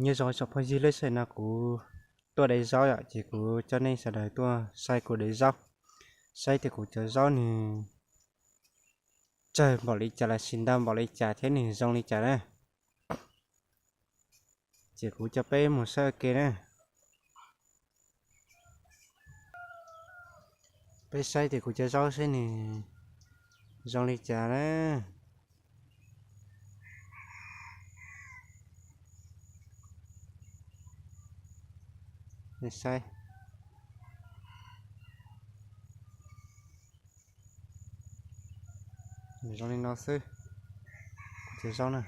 Nyob zoo tsoom phooj ywg, lub sij hawm no kuv tuaj de zaub yom, ces kuv coj nej sawv daws tuaj saib kuv de zaub, saib tias kuv cov zaub nws tsawg npaum li cas los sis ntau npaum li cas thiab nws zoo li cas na. Ces kuv coj peb mus saib ua ke na. Peb saib tias kuv cov zaub saib nws zoo li cas na. Nej saib. Nws zoo li no xwb. Kuv cov zaub na.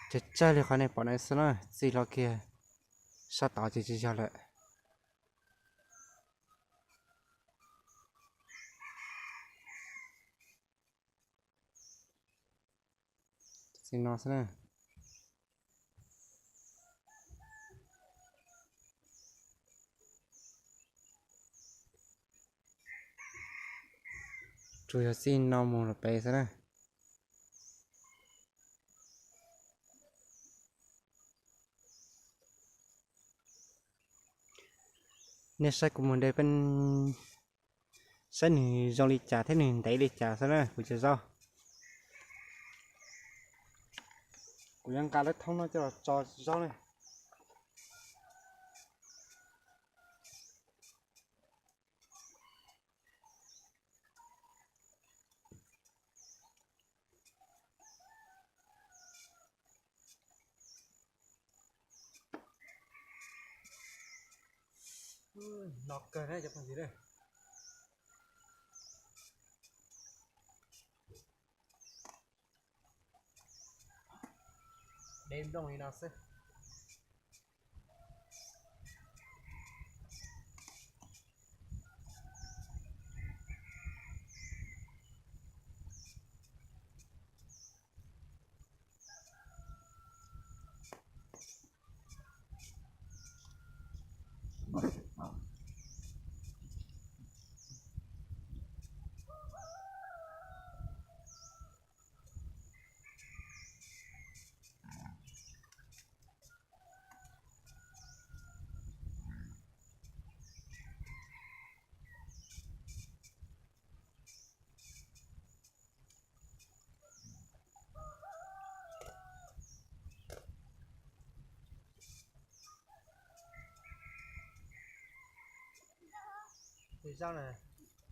Tsawg tsawg li qhov nej pom na xwb na, txij hlo kiag sab tod ces tsis yog lawm. Txij no xwb na. Tsuas yog txij no mus los pem xwb na. Nej saib kuv mus de peb saib nws zoo li cas thiab nws ntev li cas xwb na kuv cov zaub. Kuv yuav nqa lub thoob no coj los tso zaub na. No kawg na cov phooj ywg. De nplooj li no xwb. Zaub na,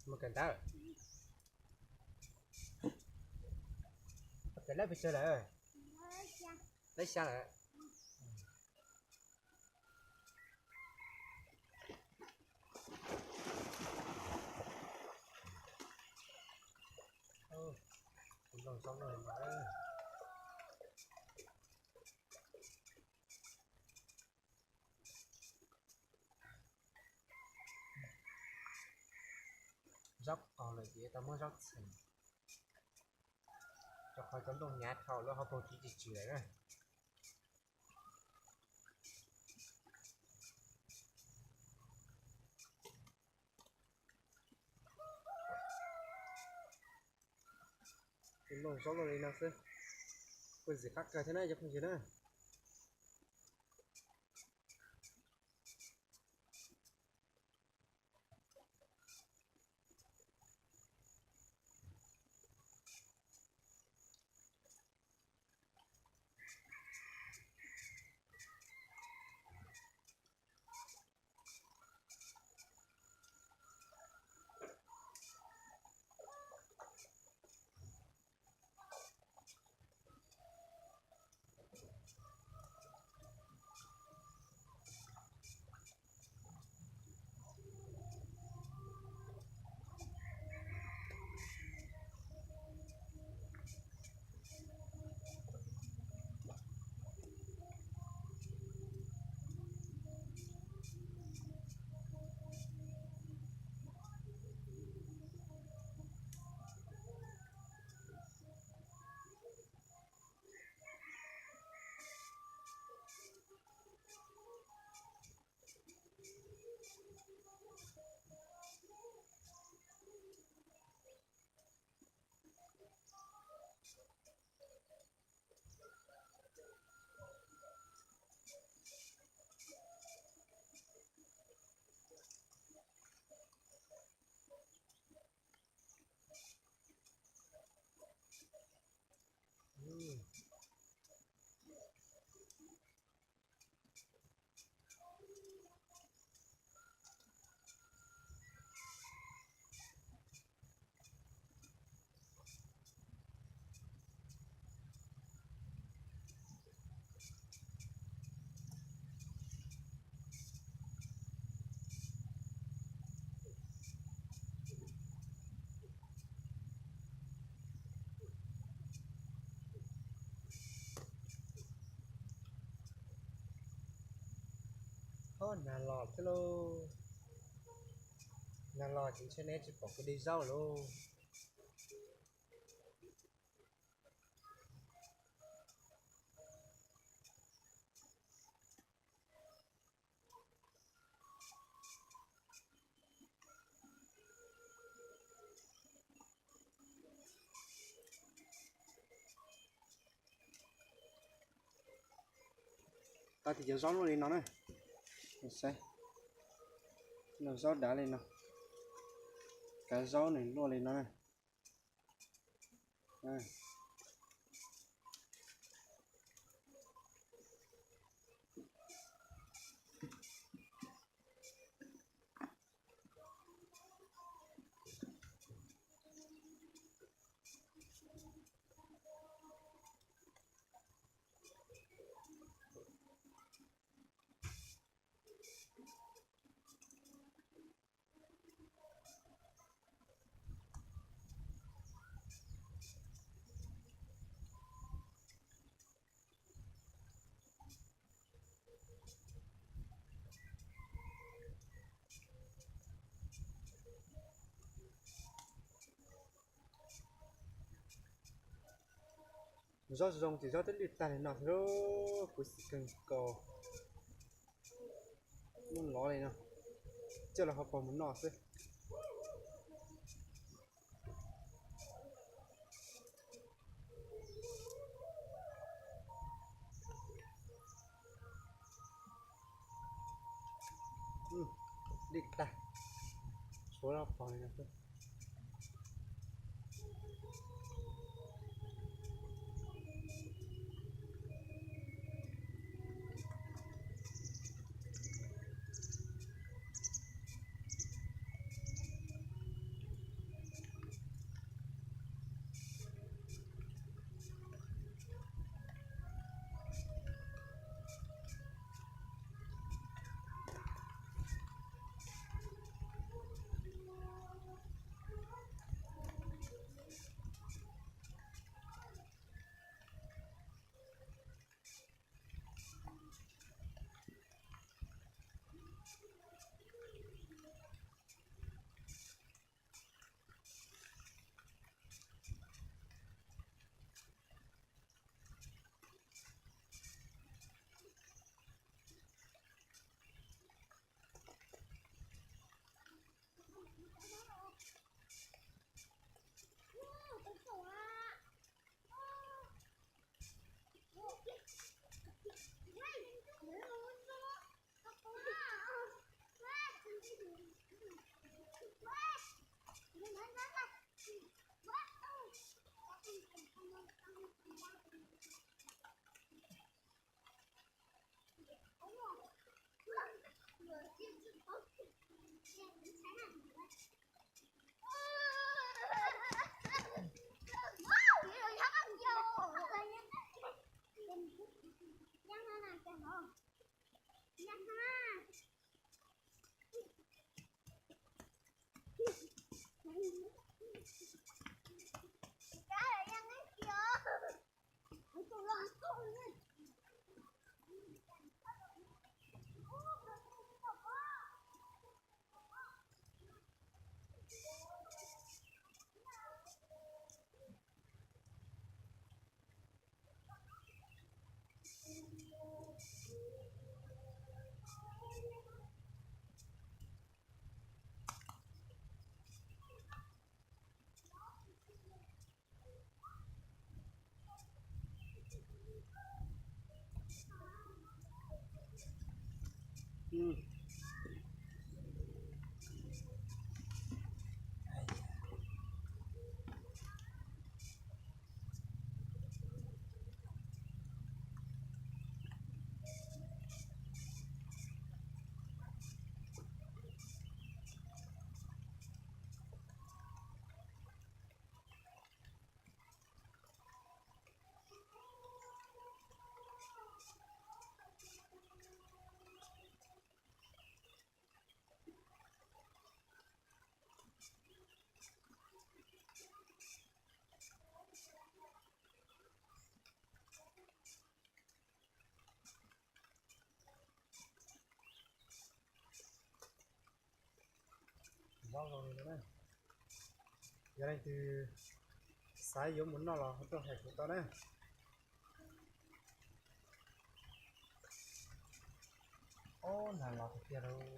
mus kawm ntawv. Kawm lab pes tsawg lawm? Lab xya lawm. Zaub qaug lawm ces tau muab zaub txheem, rau qhov cov nplooj hnyav dhau lawm, hauv paug tsis tswm lawm na. Tus nplooj zaub luaj li no xwb, kuj ntxim qab kawg thiab na cov phooj ywg na. Ob, nag los thiab lauj. Nag los ces ntshe neb tsis pom kuv de zaub lauj. Tau tias cov zaub luaj li no na. Saib, zaub dav li no, kav zaub nws luaj li no na. Zaub zoo ces zaub twb lwj tag li no xwb lauj, kuv xim kawg nkaus. Muab lov li no, coj los hauv paus mus noj xwb. Lwj tag, tshuav los pog li no xwb. Yog leej twg xav yuav mus noj los ho tuaj hais kuv tau na. Ob, nag los tiag lauj.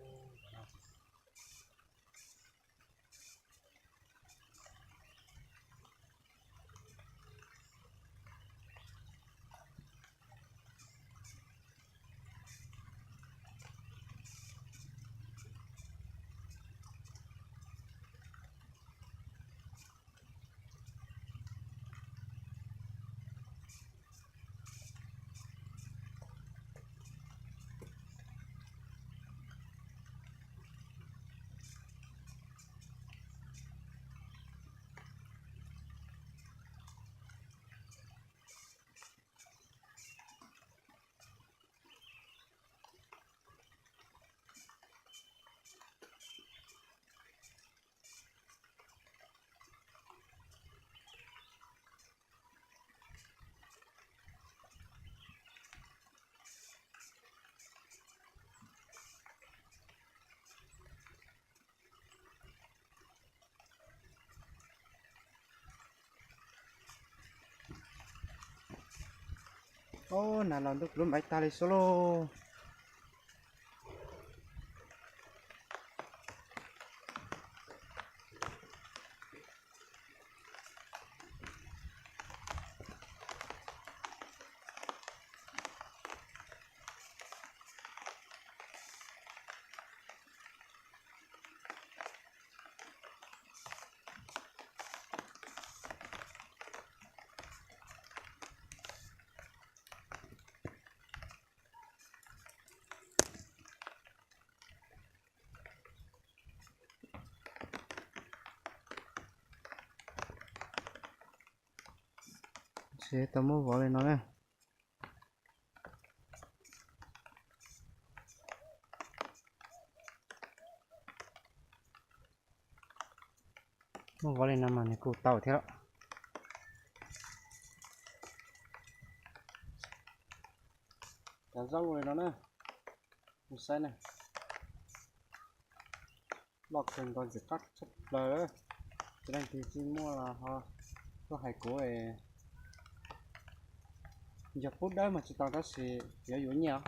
Ob, nag los ntuj lub npaiv tag li xwb lauj. Tsis tau muab vov li no na. Muab vov li no mas nws kuj tau thiab. Cov zaub li no na, mus saib na. Loj kawg nkaus ntxim qab tshaj plaws. Tsis leej twg tsis muaj los ho tuaj hais kuv. Yog pub dawb mas tsis tau tab sis yuav yuav nyiaj os.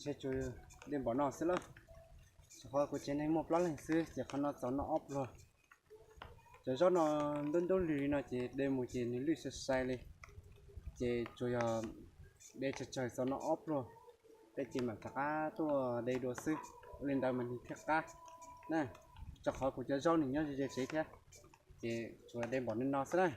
Thiab tsuas de npaum no xwb lawm, rau qhov kuv tsev neeg muaj plaub leeg xwb ces qhov no txaus noj ob pluag. Cov zaub no ntub ntub lig li no ces de mus ces nws lwj sai sai li, ces tsuas yog de tsawg tsawg txaus noj ob pluag, peb ces mam rov qab tuaj de dua xwb, ua li ntawd mas nws thiaj qab na, rau qhov kuv cov zaub nws nyob ze ze tsev thiab, ces tsuas de npaum no xwb na.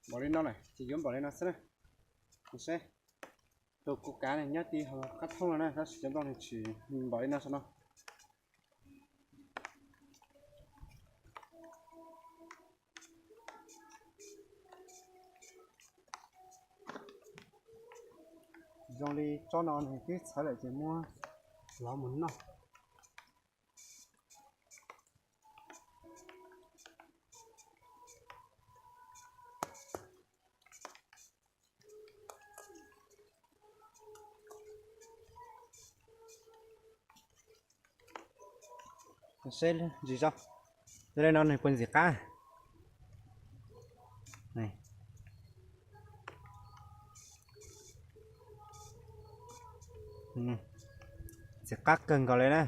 Npaum li no na ces yuav npaum li no xwb na. Saib, tus kuv kav nws nyob ti hauv qab thooj no na, tab sis cov nplooj nws tsis npaum li no saum no. Zoo li tsob no nws twb txhawv lawm ces muab lov mus noj. Seb ntsis zoo li no nws puas ntxim qab. Ntxim qab kawg nkaus li na.